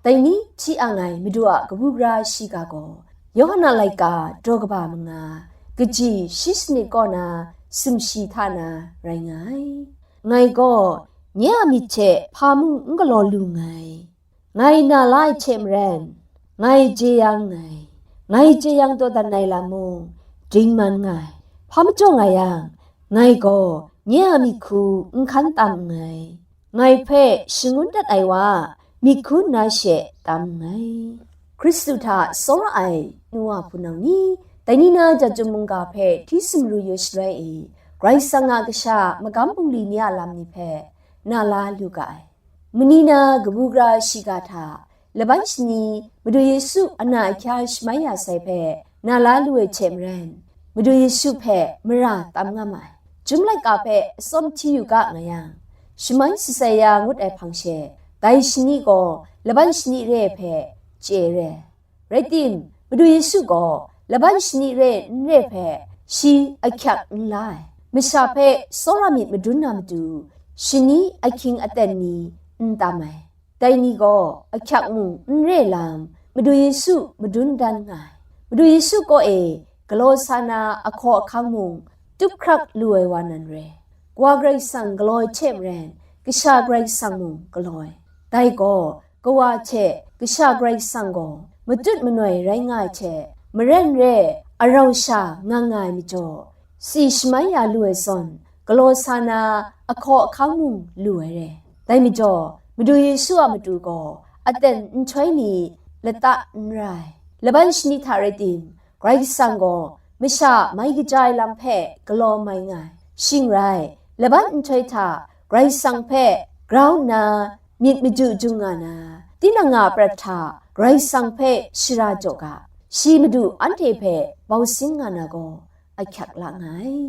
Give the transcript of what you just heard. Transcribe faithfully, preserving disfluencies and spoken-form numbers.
Dai ni hti ang ai Madu a kabu gara shiga gaw, Yawhan a laika daw kaba manga, kaji shi sanit kaw na sumshi hta na rai nga ai. Ngai gaw nye a myit hte hpa mung n galaw lu nngai. Ngai na la ai hte maren, ngai jeyang nngai. Ngai jeyang dawdan ai lam mung dingman nngai. Hpa majaw nga yang, ngai gaw nye a myit hku n hkan tam nngai. Ngai hpe shangun dat ai wa a myit hku nna she tam nngai. Hkristu hta tsawra ai nu wa hpunau ni, dai ni na jat chyum mungga hpe hti sumru yu shaloi e, Karai Kasang a kasha magam bungli ni a lam ni hpe na la lu ga ai. Mani na kabu gara shiga hta laban shani Madu Yesu ana ahkya shamai ya sai hpe na la lu ai hte maren, Madu Yesu hpe mara tam nga ma ai. Chyum laika hpe atsawm hti yu ga nga yang, shamai Sisaya ngut ai hpang she, dai shani gaw laban shani re ai hpe chye re ai. Rai tim, Madu Yesu gaw laban shani re n re hpe shi ahkyak n la ai. Masha hpe tsawra myit madun na matu, shani ahkying aten ni n tam ai. Dai ni gaw ahkyak mung n re lam, Madu Yesu madun dan nga ai. Madu Yesu kaw e galaw sa na ahkaw ahkang mung tup hkrak lu ai wa nan re. Kawa Karai Kasang galaw ai hte maren, Kasha Karai Kasang mung galaw ai. Dai gaw, kawa hte Kasha Karai Kasang gaw matut manoi rai nga ai hte maren re, arau sha nga nga ai majaw, si shamai ya lu ai zawn, galaw sa na ahkaw ahkang mung lu ai re. Dai majaw, Madu Yesu a matu gaw aten nhtoi ni lata n ra ai. Laban shani hta rai tim, Karai Kasang gaw masha mai kaja ai lam hpe galaw mai nga ai. Shing rai, laban nhtoi hta Karai Kasang hpe grau nna myit maju jung nga na, tinang a prat hta Karai Kasang hpe shara jaw ga, shi Madu anhte hpe bau sin nga na gaw ahkyak la nga ai.